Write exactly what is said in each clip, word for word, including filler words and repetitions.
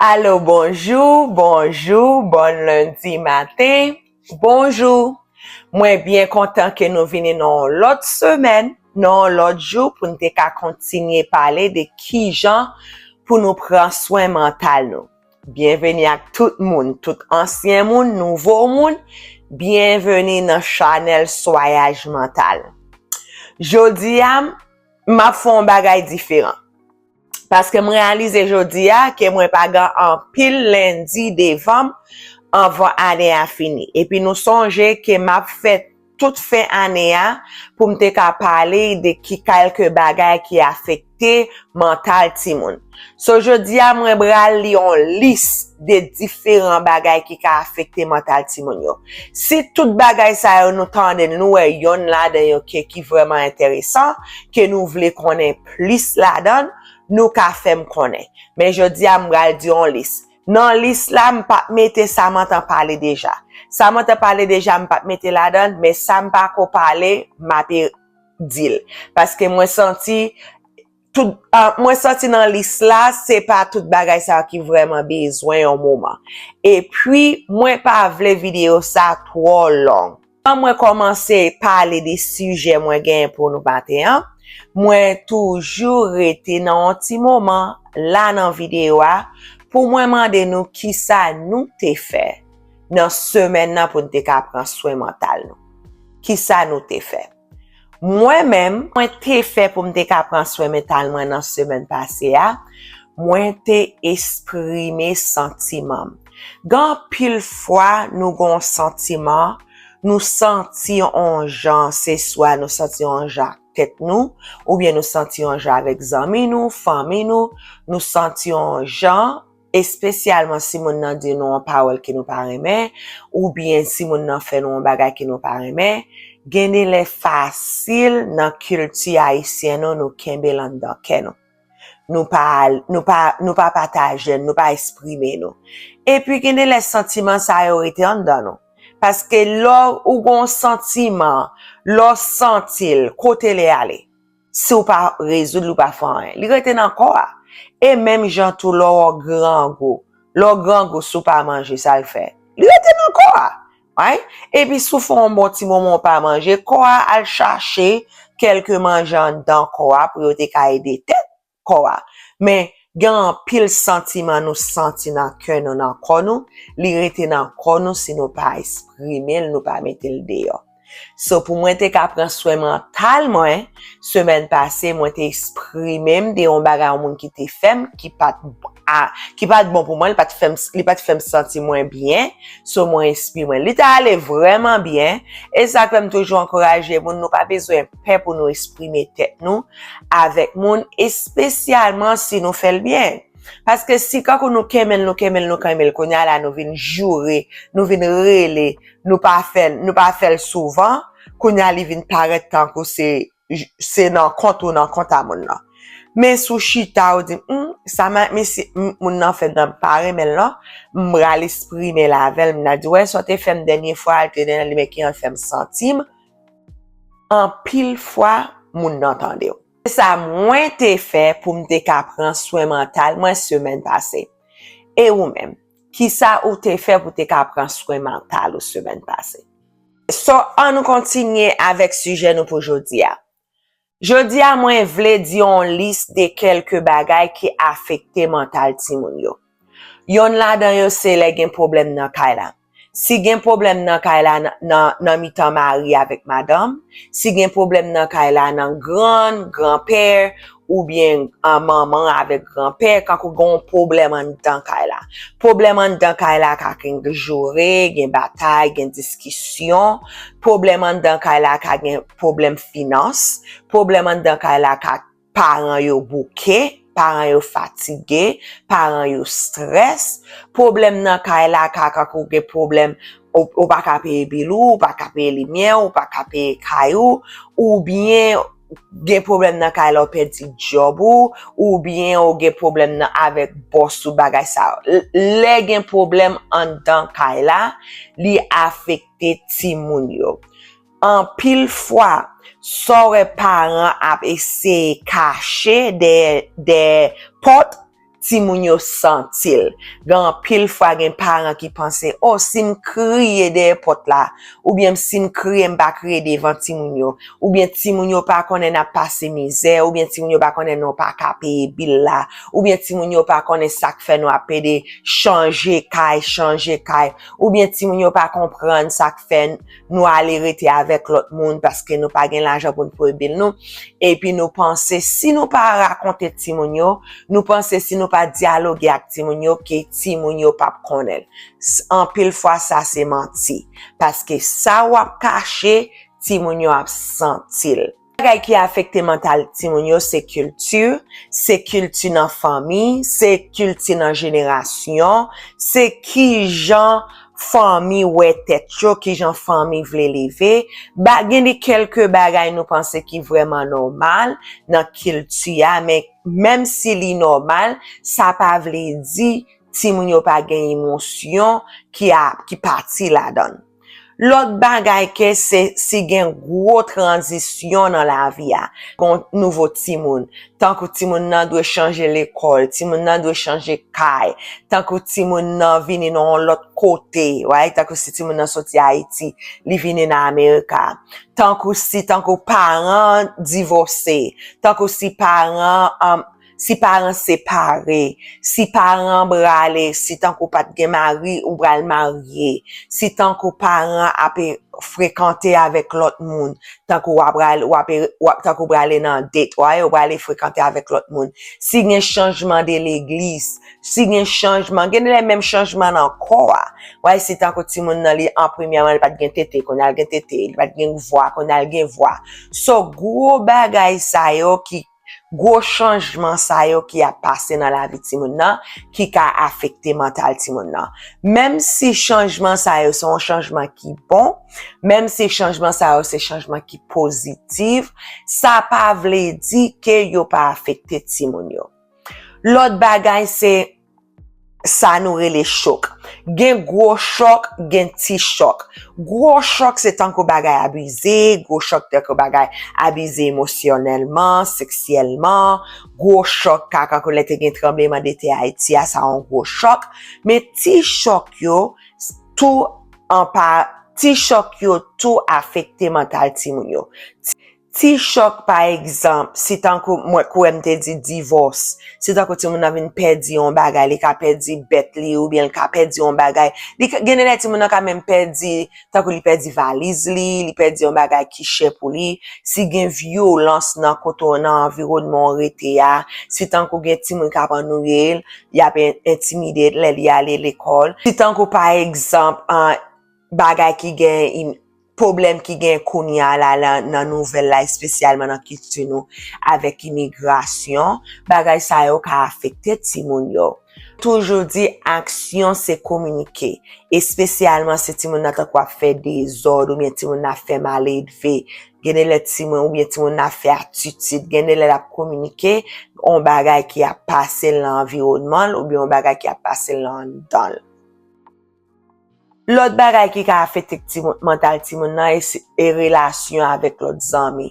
Alo, bonjou, bonjou, bon lendi maten, bonjou. Mwen byen kontan ke nou vini nan yon lòt semèn, nan yon lòt jou pou n te ka kontinye pale de kijan pou nou pran swen mantal nou. Byenveni ak tout moun, tout ansyen moun, nouvo moun, byenveni nan chanèl Swayaj Mantal. Jodi a, m ap fè yon bagay diferan. Paske m reyalize jodi a ke mwen pa gen anpil lendi devan m anvan ane a fini. Epi nou sonje ke m ap fè tout fen ane a pou m te ka pale de ki kèlke bagay ki afekte mantal timoun. So, jodi a, mwen pral li yon lis de diferan bagay ki ka afekte mantal timoun yo. Si tout bagay sa yo nou tande, nou wè yonn ladan yo ke ki vrèman enteresan, ke nou vle konnen plis ladan, nou ka fè m konnen. Men jodi a, m pral di yon lis. Nan lis la, m p ap mete sa m antan pale deja. Sa m antan pale deja, m p ap mete ladan, men sa m pa ko pale, m ape di l. Paske mwen santi tout, ah, mwen santi nan lis la, se pa tout bagay sa yo ki vrèman bezwen yon moman. Epi, mwen pa vle videyo sa twò long. Anvan mwen kòmanse pale de sijè mwen genyen pou nou maten an, mwen toujou rete nan yon ti moman la nan videyo a pou mwen mande nou kisa nou te fè nan semèn nan pou n te ka pran swen mantal nou. Kisa nou te fè? Mwen menm, mwen te fè pou m te ka pran swen mantal mwen nan semèn pase a, mwen te eksprime santiman m. Gen anpil fwa nou gen yon santiman, nou santi yon jan, se swa nou santi yon jan ak tèt nou, oubyen nou santi yon jan avèk zanmi nou, fanmi nou, nou santi yon jan, espesyalman si moun nan di nou yon pawòl ke nou pa renmen, oubyen si moun nan fè nou yon bagay ke nou pa renmen, gen de lè fasil nan kilti ayisyen nou, nou kenbe l anndan kè nou. Nou pa, nou pa, nou pa pataje l, nou pa eksprime nou. Epi gen de lè santiman sa yo rete anndan nou. Paske lè ou gen yon santiman, lè w santi l, kote l ale? Si w pa rezoud li, w pa fè anyen. Li rete nan kò a. E menm jan tou, lè w grangou, lè w grangou, si w pa manje, sa l fè? Li rete nan kò a. Right? Epi si w fè yon bon ti moman w pa manje, kò a al chache kèlke manje anndan kò a pou yo te ka ede tèt kò a. Men, gen anpil santiman nou santi nan kè nou, nan kò nou, li rete nan kò nou si nou pa eksprime l, nou pa mete l deyò. So, pou mwen te ka pran swen mantal mwen, semèn pase, mwen te eksprime m de yon bagay yon moun ki te fè m, ki pa t, a, ki pa t bon pou mwen, li pa t fè m, li pa t fè m santi mwen byen. So, mwen eksprime. Li t ale vrèman byen. E sa k fè m toujou ankouraje moun, nou pa bezwen pè pou nou eksprime tèt nou avèk moun, espesyalman si nou fè l byen. Paske si kankou nou kenbe l, nou kenbe l, nou kenbe l, kounye a la nou vin joure, nou vin rele, nou pa fè l, nou pa fè l souvan, kounye a li vin parèt tankou se, se nan kont ou, nan kont a moun nan. Men si w chita, ou di, hmm, sa m, mesye, m, moun nan fè m nan, m pa renmen l non, m pral eksprime l avè l, m nan di, wè, sa w te fè m dènye fwa, al te nan li, men ki jan l fè m santi m, anpil fwa, moun nan tande w. Se sa mwen te fè pou m te ka pran swen mantal mwen semèn pase. E ou menm, kisa ou te fè pou te ka pran swen mantal ou semèn pase? So, ann nou kontinye avèk sijè nou pou jodi a. Jodi a, mwen vle di yon lis de kèlke bagay ki afekte mantal timoun yo. Yonn ladan yo se lè gen pwoblèm nan kay la. Si gen pwoblèm nan kay la nan, nan, nan mitan mari avèk madanm, si gen pwoblèm nan kay la nan grann, granpè, oubyen an manman avèk granpè, kankou gen yon pwoblèm anndan kay la. Pwoblèm anndan kay la ka gen joure, gen batay, gen diskisyon. Pwoblèm anndan kay la ka gen pwoblèm finans. Pwoblèm anndan kay la ka paran yo bouke, paran yo fatige, paran yo strès. Pwoblèm nan kay la ka kankou gen pwoblèm, ou, ou pa ka peye bil ou, ou pa ka peye limyè, ou pa ka peye kay ou, oubyen gen pwoblèm nan kay la, ou pèdi djòb ou, oubyen ou gen pwoblèm nan avèk bòs ou, bagay sa yo. L-, lè gen pwoblèm anndan kay la, li afekte timoun yo. Anpil fwa, sa w wè paran ap eseye kache dèyè, dèyè pòt, timoun yo santi l. Gen anpil fwa gen paran ki panse, "O, si m kriye dèyè pòt la, oubyen si m kriye, m pa kriye devan timoun yo, oubyen timoun yo pa konnen n ap pase mizè, oubyen timoun yo pa konnen nou pa ka peye bil la, oubyen timoun yo pa konnen sa k fè nou ap pede chanje kay, chanje kay, oubyen timoun yo pa konprann sa k fè nou ale rete avèk lòt moun paske nou pa gen lajan pou n peye bil nou." Epi nou panse si nou pa rakonte timoun yo, nou panse si nou pa dyaloge ak timoun yo, ke timoun yo p ap konnen l. S-, anpil fwa sa se manti. Paske sa w ap kache, timoun yo ap santi l. Bagay ki afekte mantal timoun yo se kilti, se kilti nan fanmi, se kilti nan jenerasyon, se kijan fanmi wè tèt yo, kijan fanmi vle leve. Ba, gen de kèlke bagay nou panse ki vrèman nòmal nan kilti a, men menm si li nòmal, sa pa vle di timoun yo pa gen emosyon ki a, ki pati ladan l. Lòt bagay ke se si gen gwo tranzisyon nan lavi a, gon nouvo timoun, tankou timoun nan dwe chanje lekòl, timoun nan dwe chanje kay, tankou timoun nan vini nan yon lòt kote, right? Tankou si timoun nan soti Ayiti, li vini nan Amerika. Tankou si, tankou paran divòse, tankou si paran, um, si paran separe, si paran brale, si tankou pa t gen mari, ou pral marye, si tankou paran ap frekante avèk lòt moun, tankou w ap pral, w ap, w ap, tankou prale nan date, w ap prale frekante avèk lòt moun. Si gen chanjman de legliz, si gen chanjman, gen de lè menm chanjman nan kò a. W si tankou timoun nan li an premyèman, li pa t gen tete, kounye a l gen tete, li pa t gen vwa, kounye a l gen vwa. So, gwo bagay sa yo ki, gwo chanjman sa yo ki ap pase nan lavi timoun nan, ki ka afekte mantal timoun nan. Menm si chanjman sa yo se yon chanjman ki bon, menm si chanjman sa yo se chanjman ki pozitif, sa pa vle di ke yo pa afekte timoun yo. Lòt bagay se sa nou rele chòk. Gen gwo chòk, gen ti chòk. Gwo chòk se tankou bagay abize, gwo chòk tankou bagay abize emosyonèlman, seksyèlman, gwo chòk ka, tankou lè te gen tranbleman de tè Ayiti a, sa yon gwo chòk. Men ti chòk yo tou an pa, ti chòk yo tou afekte mantal timoun yo. Ti chòk, pa egzanp, si tankou mwen, kouwè m te di divòs, si tankou timoun nan vin pèdi yon bagay, li ka pèdi bèt li oubyen li ka pèdi yon bagay. Li ka, gen de lè timoun nan ka menm pèdi, tankou li pèdi valiz li, li pèdi yon bagay ki chè pou li. Si gen vyolans nan kote w, nan anviwònman w rete a, si tankou gen timoun k ap annwiye l, y ap en-, entimide l lè li ale lekòl. Si tankou pa egzanp, an, bagay ki gen, pwoblèm ki gen kounye a la, la, nan nouvèl la, espesyalman nan kilti nou, avèk imigrasyon, bagay sa yo ka afekte timoun yo. Toujou di aksyon se kominike, espesyalman si timoun nan tankou ap fè dezòd oubyen timoun nan ap fè maledve, gen de lè timoun oubyen timoun nan ap fè atitid, gen de lè l ap kominike yon bagay ki ap pase l nan anviwònman l oubyen yon bagay ki ap pase l nan anndan l. Lòt bagay ki ka afekte timoun, mantal timoun nan, e, e relasyon avèk lòt zanmi.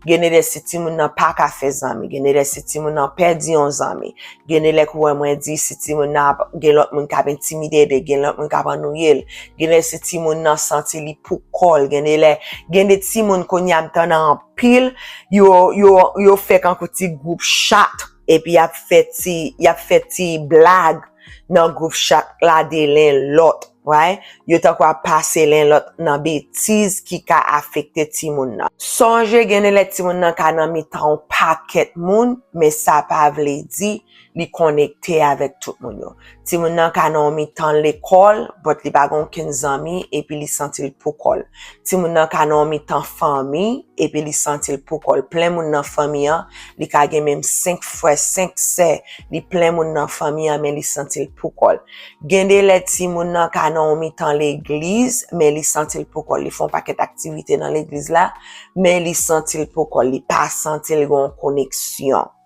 Gen de lè si timoun nan pa ka fè zanmi, gen de lè si timoun nan pèdi yon zanmi, gen de lè kouwè mwen di si timoun nan ap, gen lòt moun k ap entimide l, gen lòt moun k ap annwiye l, gen de lè si timoun nan santi li pou kò l, gen de lè, gen de timoun kounye a m tande anpil, yo, yo, yo fè kankou ti gwoup chat, epi y ap fè ti, y ap fè ti blag nan gwoup chat la de len lòt, right? Yo tankou ap pase len lòt nan betiz ki ka afekte timoun nan. Sonje, gen de lè timoun nan ka nan mitan yon pakèt moun, men sa pa vle di li konekte avèk tout moun yo. Timoun nan ka nan yon mitan lekòl, but li pa gen okenn zanmi, epi li santi l pou kò l. Timoun nan ka nan yon mitan fanmi, epi li santi l pou kò l. Plen moun nan fanmi an, li ka gen menm senk frè, senk sè, li plen moun nan fanmi an, men li santi l pou kò l. Gen de lè timoun nan ka nan yon mitan legliz, men li santi l pou kò l. Li fè yon pakèt aktivite nan legliz la, men li santi l pou kò l. Li pa santi l gen yon koneksyon.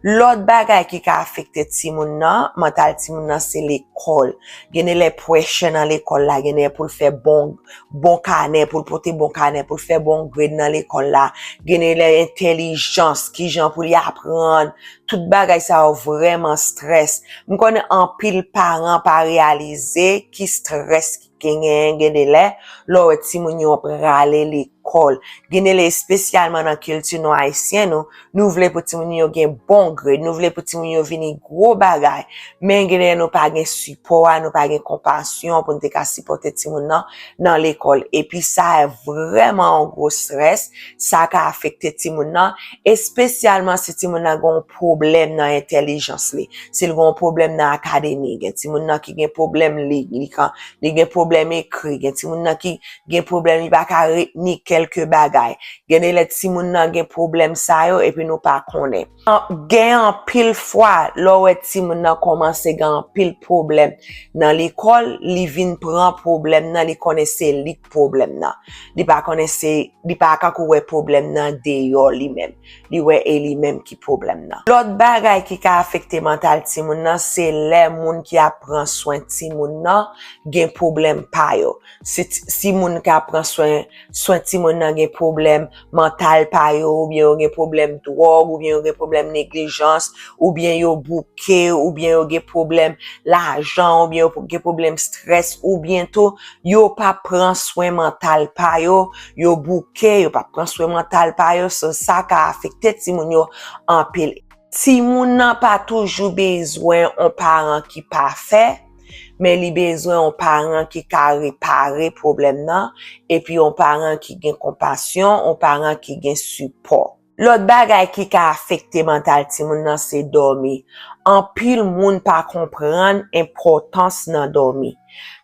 Lòt bagay ki ka afekte timoun nan, mantal timoun nan, se lekòl. Gen de lè pressure nan lekòl la, gen de lè pou l fè bon, bon kanè, pou l pote bon kanè, pou l fè bon grade nan lekòl la. Gen de lè entèlijans, kijan pou li aprann. Tout bagay sa yo vrèman strès. M konnen anpil paran pa reyalize ki strès ki genyen gen de lè lè w wè timoun yo ap rale lekòl. Gen de lè, espesyalman nan kilti nou ayisyen nou, nou vle pou timoun yo gen bon grade, nou vle pou timoun yo vini gwo bagay. Men gen de lè nou pa gen sipò a, nou pa gen konpasyon pou n te ka sipòte timoun nan nan lekòl. Epi sa vrèman yon gwo strès, sa ka afekte timoun nan, espesyalman si timoun nan gen yon pwoblèm nan entèlijans li, si l gen yon pwoblèm nan akademi. Gen timoun nan ki gen pwoblèm li, li ka, li gen pwoblèm ekri, gen timoun nan ki gen pwoblèm, li pa ka retni kèlke bagay. Gen de lè timoun nan gen pwoblèm sa yo epi nou pa konnen. An-, gen anpil fwa, lè w wè timoun nan kòmanse gen anpil pwoblèm nan lekòl, li vin pran pwoblèm nan, li konnen se li k pwoblèm nan. Li pa konnen se, li pa kankou wè pwoblèm nan deyò li menm. Li wè e li menm ki pwoblèm nan. Lòt bagay ki ka afekte mantal timoun nan, se lè moun ki ap pran swen timoun nan gen pwoblèm pa yo. Si, si moun k ap pran swen, swen timoun nan gen pwoblèm mantal pa yo, oubyen yo gen pwoblèm dwòg, oubyen yo gen pwoblèm neglijans, oubyen yo bouke, oubyen yo gen pwoblèm lajan, oubyen yo gen pwoblèm strès, oubyen tou yo pa pran swen mantal pa yo, yo bouke, yo pa pran swen mantal pa yo, so sa ka afekte timoun yo anpil. Timoun nan pa toujou bezwen yon paran ki pafè, men li bezwen yon paran ki ka repare pwoblèm nan, epi yon paran ki gen konpasyon, yon paran ki gen sipò. Lòt bagay ki ka afekte mantal timoun nan se dòmi. Anpil moun pa konprann enpòtans nan dòmi.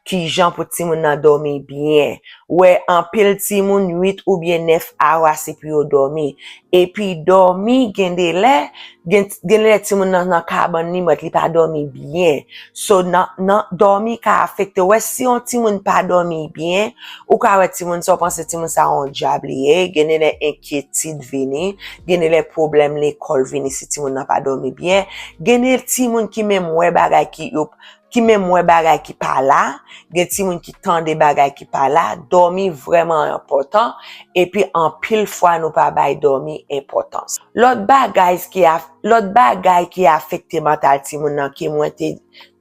Kijan pou timoun nan dòmi byen. Wè anpil timoun uit oubyen nèf awa se pou yo dòmi. Epi dòmi gen de lè, gen, gen de lè timoun nan nan kabann li mèt li pa dòmi byen. So nan, nan dòmi ka afekte. Wè si yon timoun pa dòmi byen, ou ka wè timoun sa, w panse timoun sa yon dyab li ye, gen de lè enkyetid vini, gen de lè pwoblèm lekòl vini si timoun nan pa dòmi byen. Gen de timoun ki menm wè bagay ki yo, ki menm wè bagay ki pa la, gen timoun ki tande bagay ki pa la. Dòmi vrèman enpòtan, epi anpil fwa nou pa bay dòmi enpòtans. Lòt bagay ki a, lòt bagay ki afekte mantal timoun nan ke mwen te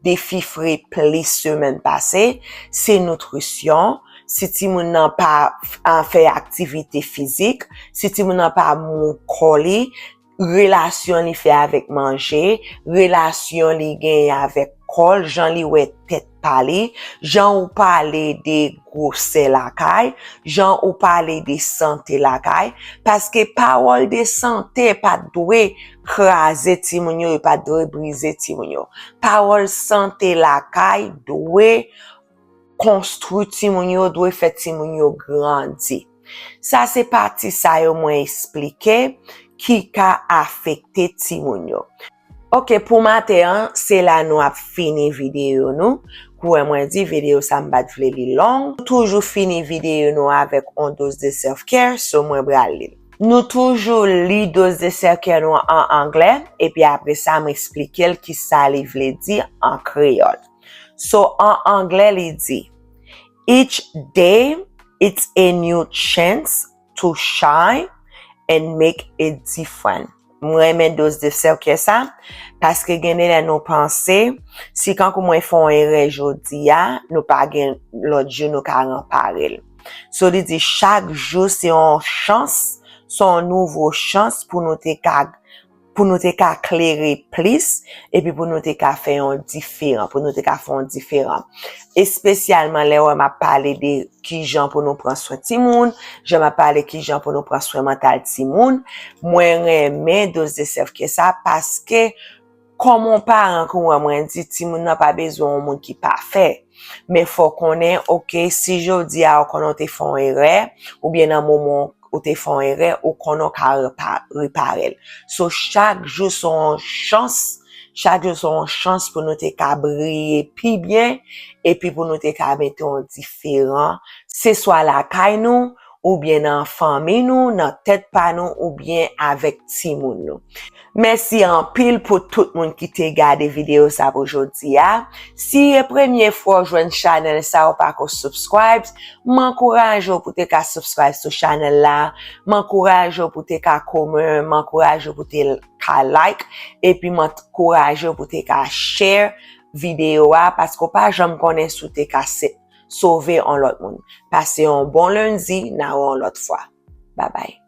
defifre plis semèn pase, se nitrisyon. Si timoun nan pa, a, fè aktivite fizik, si timoun nan pa mou kò li, relasyon li fè avèk manje, relasyon li genyen avèk kò l, jan li wè tèt pa li, jan ou pale de gwosè lakay, jan ou pale de sante lakay, paske pawòl de sante pa t dwe kraze timoun yo, yo pa t dwe brize timoun yo. Pawòl sante lakay dwe konstwi timoun yo, dwe fè timoun yo grandi. Sa se pati sa yo mwen esplike ki ka afekte timoun yo. Ok, pou maten an, se la nou ap fini videyo nou. Kou wè mwen di videyo sa m pa t vle li long. Nou toujou fini videyo nou avèk on dose de self-care, so mwen pral li l. Nou toujou li dose de self-care nou an anglè, epi apre sa, m esplike l ki sa li vle di an kreyòl. So, an anglè, li di, "Each day, it's a new chance to shine and make a difference." M renmen dose de self-care sa, paske gen de lè nou panse, si kankou mwen fè yon erè jodi a, nou pa gen lòt jou nou ka ranpare l. So, li di, chak jou se yon chans, se yon nouvo chans pou nou te ka pou nou te ka klere plis, epi pou nou te ka fè yon diferan, pou nou te ka fè yon diferan. Espesyalman lè wè m ap pale de kijan pou nou pran swen timoun, jan m ap pale kijan pou nou pran swen mantal timoun, mwen renmen dose de self-care sa, paske kòm yon paran, kou wè mwen di, timoun nan pa bezwen yon moun ki pafè. Men fò konnen, ok, si jodi a ou konnen w te fè yon erè, oubyen nan moman ou te fè yon erè, ou konnen w ka repa-, repare l. So, chak jou se yon chans, chak jou se yon chans pou nou te ka briye pi byen, epi pou nou te ka mete yon diferan, se swa lakay nou, oubyen nan fanmi nou, nan tèt pa nou, oubyen avèk timoun nou. Mèsi anpil pou tout moun ki te gade videyo sa pou jodi a. Si e premye fwa w jwenn chanèl sa, ou pako subscribe, m ankouraje w pou te ka subscribe sou chanèl la, m ankouraje w pou te ka komen, m ankouraje w pou te ka like, epi m ankouraje w pou te ka share videyo a, paske w pa janm konnen si w te ka se- sove yon lòt moun. Pase yon bon lendi, n a wè yon lòt fwa. Babay.